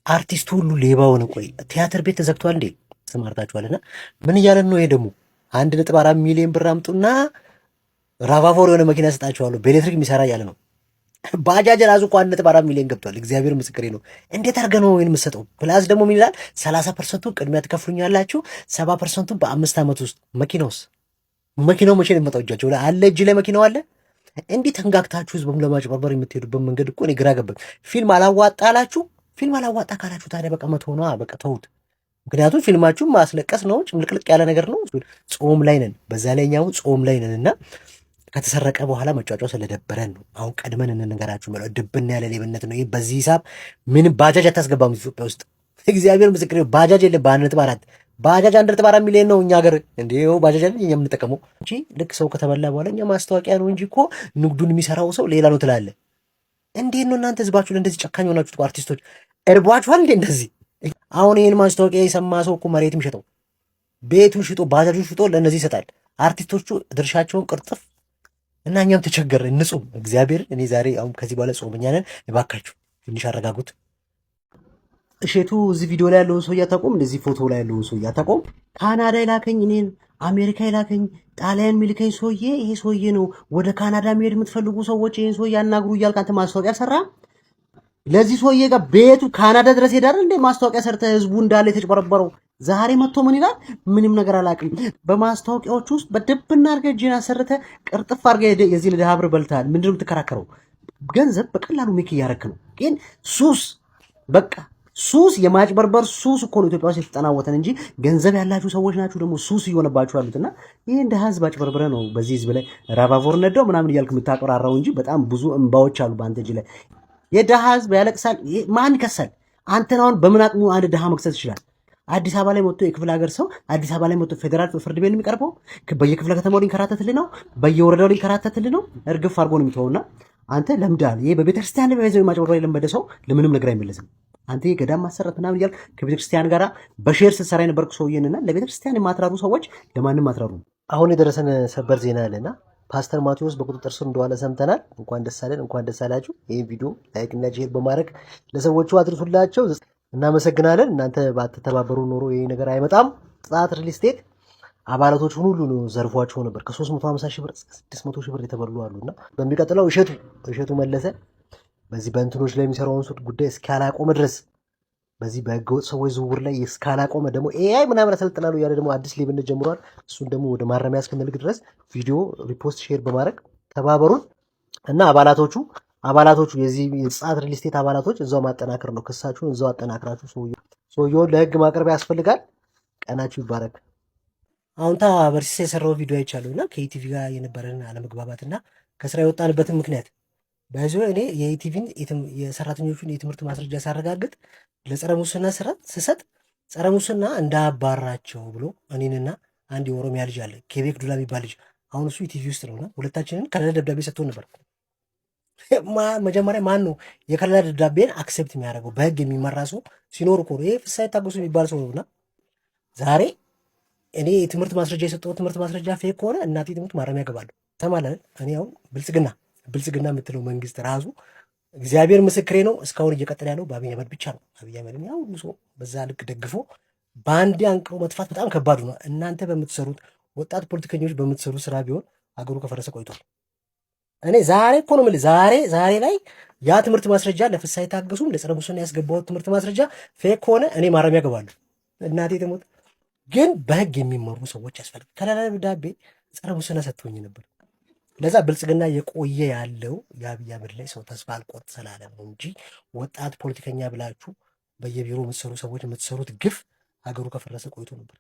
አርቲስቱ ሁሉ ሌባ ሆነ። ቆይ ቲያትር ቤት ተዘግቷል እንዴ? ተሰማርታችኋልና ምን እያለን ነው? ይሄ ደግሞ 1.4 ሚሊዮን ብር አምጡና RAV4 የሆነ መኪና ሰጣችኋለሁ በኤሌክትሪክ የሚሰራ እያለ ነው። ባጃጅ ራሱ እኮ 1.4 ሚሊዮን ገብቷል። እግዚአብሔር ምስክሬ ነው። እንዴት አድርገህ ነው ይሄን የምትሰጠው? Plus ደግሞ ምን ይላል? 30 percent ኡ ቅድሚያ ትከፍሉኛላችሁ፣ 70 percent ኡ በ5 ዓመት ውስጥ። መኪናውስ? መኪናው መቼ ነው የሚመጣው? እጃቸው ላይ አለ፣ እጅ ላይ መኪናው አለ። እንዲህ ተንጋግታችሁ ህዝቡን ለማጭበርበር የምትሄዱበት መንገድ እኮ እኔ ግራ ገባኝ። ፊልም አላዋጣ አላችሁ። ፊልም አላዋጣ ካላችሁ ታዲያ በቃ መቶ ነዋ። በቃ ተውት። ምክንያቱም ፊልማችሁ ማስለቀስ ነው፣ ጭምልቅልቅ ያለ ነገር ነው። ጾም ላይ ነን፣ በዛ ላይ እኛው ጾም ላይ ነን እና ከተሰረቀ በኋላ መጫጫው ስለደበረን ነው። አሁን ቀድመን እንንገራችሁ። ማለት ድብን ያለ ሌብነት ነው። ይህ በዚህ ሂሳብ ምንም ባጃጅ አታስገባም ኢትዮጵያ ውስጥ። እግዚአብሔር ምስክር፣ ባጃጅ የለም። በ1.4 ባጃጅ 1.4 ሚሊዮን ነው እኛ ሀገር። እንዴ ባጃጅ አለ እኛ የምንጠቀመው እንጂ ልክ ሰው ከተበላ በኋላ እኛ ማስታወቂያ ነው እንጂ እኮ ንግዱን የሚሰራው ሰው ሌላ ነው ትላለህ። እንዴት ነው እናንተ ህዝባችሁ እንደዚህ ጨካኝ ሆናችሁ? አርቲስቶች እርቧችኋል እንዴ እንደዚህ? አሁን ይህን ማስታወቂያ የሰማ ሰው እኮ መሬት የሚሸጠው ቤቱን ሽጦ ባጃጁን ሽጦ ለእነዚህ ይሰጣል። አርቲስቶቹ ድርሻቸውን ቅርጥፍ እና እኛም ተቸገርን። ንጹም እግዚአብሔር እኔ ዛሬ አሁን ከዚህ በኋላ ጾመኛ ነን። እባካችሁ ትንሽ አረጋጉት። እሸቱ እዚህ ቪዲዮ ላይ ያለውን ሰው አታውቁም? እንደዚህ ፎቶ ላይ ያለውን ሰው አታውቁም? ካናዳ የላከኝ እኔን፣ አሜሪካ የላከኝ፣ ጣሊያን የሚልከኝ ሰውዬ ይሄ ሰውዬ ነው። ወደ ካናዳ መሄድ የምትፈልጉ ሰዎች ይሄን ሰውዬ አናግሩ እያልክ አንተ ማስታወቂያ ሰራ። ለዚህ ሰውዬ ጋር ቤቱ ካናዳ ድረስ ሄዳል እንዴ ማስታወቂያ ሰርተ ህዝቡ እንዳለ የተጭበረበረው። ዛሬ መጥቶ ምን ይላል? ምንም ነገር አላውቅም። በማስታወቂያዎች ውስጥ በደብና አድርገህ እጅን አሰርተህ ቅርጥፍ አድርገህ የዚህ ድሃ ብር በልተሃል። ምንድን ነው የምትከራከረው? ገንዘብ በቀላሉ make እያረክ ነው። ግን ሱስ፣ በቃ ሱስ፣ የማጭበርበር ሱስ እኮ ነው ኢትዮጵያ ውስጥ የተጠናወተን እንጂ ገንዘብ ያላችሁ ሰዎች ናችሁ ደግሞ ሱስ እየሆነባችሁ ያሉትና ይህ እንደ ህዝብ አጭበርብረ ነው በዚህ ህዝብ ላይ RAV4 ነዳው ምናምን እያልክ የምታቆራራው እንጂ በጣም ብዙ እንባዎች አሉ በአንተ እጅ ላይ። የድሃ ህዝብ ያለቅሳል። ማን ይከሳል? አንተን አሁን በምን አቅሙ አንድ ድሃ መክሰስ ይችላል? አዲስ አበባ ላይ መጥቶ የክፍለ ሀገር ሰው አዲስ አበባ ላይ መጥቶ ፌዴራል ፍርድ ቤት የሚቀርበው በየክፍለ ከተማው ሊንከራተትልህ ነው፣ በየወረዳው ሊንከራተትልህ ነው። እርግፍ አድርጎ ነው የሚተውና አንተ ለምዳል። ይሄ በቤተክርስቲያን ላይ በገንዘብ ማጭበርበር የለመደ ሰው ለምንም ነገር አይመለስም። አንተ ይሄ ገዳም ማሰራት ምናምን እያልክ ከቤተክርስቲያን ጋር በ share ስትሰራ የነበርክ ሰውዬንና ለቤተክርስቲያን የማትራሩ ሰዎች ለማንም አትራሩ። አሁን የደረሰን ሰበር ዜና አለና ፓስተር ማቴዎስ በቁጥጥር ስር እንደዋለ ሰምተናል። እንኳን ደስ አለን፣ እንኳን ደስ አላችሁ። ይህን ቪዲዮ like እና share በማድረግ ለሰዎቹ አድርሱላቸው። እናመሰግናለን። እናንተ ባትተባበሩ ኖሮ ይህ ነገር አይመጣም። ጽናት ሪል ስቴት አባላቶቹን ሁሉ ነው ዘርፏቸው ነበር። ከ350 ሺህ ብር እስከ 600 ሺህ ብር የተበሉ አሉና በሚቀጥለው እሸቱ እሸቱ መለሰ በዚህ በእንትኖች ላይ የሚሰራውን ጉዳይ እስካላቆመ ድረስ፣ በዚህ በህገወጥ ሰዎች ዝውውር ላይ እስካላቆመ፣ ደግሞ AI ምናምን አሰልጥናለሁ እያለ ደግሞ አዲስ ሌብነት ጀምሯል። እሱን ደግሞ ወደ ማረሚያ እስክንልክ ድረስ ቪዲዮ repost፣ share በማድረግ ተባበሩን እና አባላቶቹ የዚህ የጽናት ሪል ስቴት አባላቶች እዛው ማጠናከር ነው። ክሳችሁን እዛው አጠናክራችሁ ሰውየውን ለህግ ማቅረብ ያስፈልጋል። ቀናችሁ ይባረክ። አሁን ታ በርሲሳ የሰራው ቪዲዮ አይቻለሁ እና ከኢቲቪ ጋር የነበረን አለመግባባት እና ከስራ የወጣንበትን ምክንያት በዚ እኔ የኢቲቪን የሰራተኞቹን የትምህርት ማስረጃ ሳረጋግጥ ለጸረ ሙስና ስራ ስሰጥ ጸረ ሙስና እንዳባራቸው ብሎ እኔንና አንድ የኦሮሚያ ልጅ አለ ኬቤክ ዱላ የሚባል ልጅ፣ አሁን እሱ ኢቲቪ ውስጥ ነውና ሁለታችንን ከለላ ደብዳቤ ሰጥቶን ነበር። መጀመሪያ ማን ነው የከለላ ደብዳቤን accept የሚያደርገው? በህግ የሚመራ ሰው ሲኖር እኮ ነው። ይሄ ፍስሐ ታገሱ የሚባል ሰው ነውና ዛሬ እኔ የትምህርት ማስረጃ የሰጠው ትምህርት ማስረጃ fake ከሆነ እናቴ ትምህርት ማረሚያ እገባለሁ። ተማለን እኔ አሁን ብልጽግና ብልጽግና የምትለው መንግስት ራሱ እግዚአብሔር ምስክሬ ነው። እስካሁን እየቀጠለ ያለው በአብይ አህመድ ብቻ ነው። አብይ አህመድን ያው ሁሉ ሰው በዛ ልክ ደግፎ በአንድ አንቅሮ መጥፋት በጣም ከባዱ ነው። እናንተ በምትሰሩት፣ ወጣት ፖለቲከኞች በምትሰሩት ስራ ቢሆን አገሩ ከፈረሰ ቆይቷል። እኔ ዛሬ እኮ ነው የምልህ፣ ዛሬ ዛሬ ላይ ያ ትምህርት ማስረጃ ለፍስሐ የታገሱም ለጸረ ሙስና ያስገባሁት ትምህርት ማስረጃ fake ከሆነ እኔ ማረሚያ እገባለሁ። እናቴ ትሙት። ግን በህግ የሚመሩ ሰዎች ያስፈልጋል። ከለላ ደብዳቤ ጸረ ሙስና ሰጥቶኝ ነበር። ለዛ ብልጽግና የቆየ ያለው የአብይ አህመድ ላይ ሰው ተስፋ አልቆርጥ ስላለ ነው እንጂ ወጣት ፖለቲከኛ ብላችሁ በየቢሮ የምትሰሩ ሰዎች የምትሰሩት ግፍ ሀገሩ ከፈረሰ ቆይቶ ነበር።